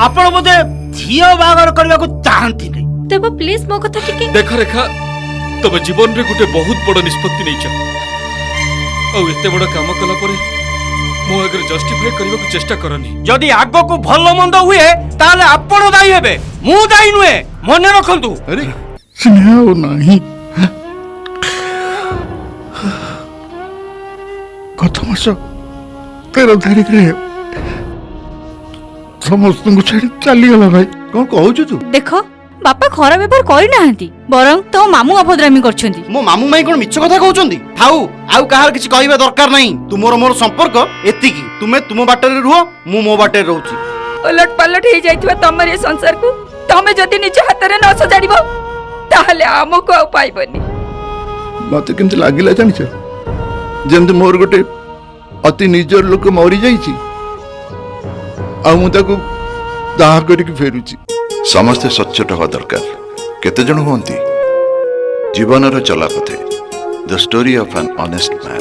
ଆପଣ ବୋଧେ ଝିଅ ବାହାଘର କରିବାକୁ ଚାହାନ୍ତିନି। ଦେବ, ପ୍ଲିଜ ମୋ କଥା ଟିକେ। ଦେଖ ରେଖା, ତମେ ଜୀବନରେ ଗୋଟେ ବହୁତ ବଡ ନିଷ୍ପତ୍ତି ନେଇଛ ଆଉ ଏତେ ବଡ କାମ କଲା ପରେ ମୋ ଆଗରେ ଜଷ୍ଟିଫାଏ କରିବାକୁ ଚେଷ୍ଟା କରନି। ଯଦି ଆଗକୁ ଭଲ ମନ୍ଦ ହୁଏ, ତାହେଲେ ଆପଣ ଦାୟୀ ହେବେ, ମୁଁ ଦାୟୀ ନୁହେଁ, ମନେ ରଖନ୍ତୁ। ଆରେ। ସ୍ନେହ ଆଉ ନାହିଁ। ଗତ ମାସ 13 ତାରିଖରେ ସମସ୍ତଙ୍କୁ ଛାଡ଼ି ଚାଲିଗଲା ଭାଇ। କଣ କହୁଛୁ ତୁ? ଦେଖ, ବାପା ଖରାପ ବ୍ୟବହାର କରିନାହାନ୍ତି, ବରଂ ତମ ମାମୁଁ ଅଭଦ୍ରାମି କରିଛନ୍ତି। ମୋ ମାମୁଁ ମାଇଁ କଣ ମିଛ କଥା କହୁଛନ୍ତି? ଥାଉ, ଆଉ କାହାର କିଛି କହିବା ଦରକାର ନାହିଁ। ତୁମର ମୋର ସମ୍ପର୍କ ଏତିକି। ତୁମେ ତୁମ ବାଟରେ ରୁହ, ମୁଁ ମୋ ବାଟରେ ରହୁଛି। ଓଲଟ ପାଲଟ ହେଇଯାଇଥିବା ତମର ଏ ସଂସାରକୁ ତମେ ଯଦି ନିଜ ହାତରେ ନ ସଜାଡ଼ିବ, ତାହେଲେ ଆମକୁ ଆଉ ପାଇବନି। ମତେ କେମିତି ଲାଗିଲା ଜାଣିଛ? ଯେମିତି ମୋର ଗୋଟେ ଅତି ନିଜର ଲୋକ ମରିଯାଇଛି ଆଉ ମୁଁ ତାକୁ ଦାହ କରିକି ଫେରୁଛି। ସମସ୍ତେ ସଚ୍ଚୋଟ ହେବା ଦରକାର। କେତେ ଜଣ ହୁଅନ୍ତି? ଜୀବନର ଚଲାପଥେ, the story of an honest man.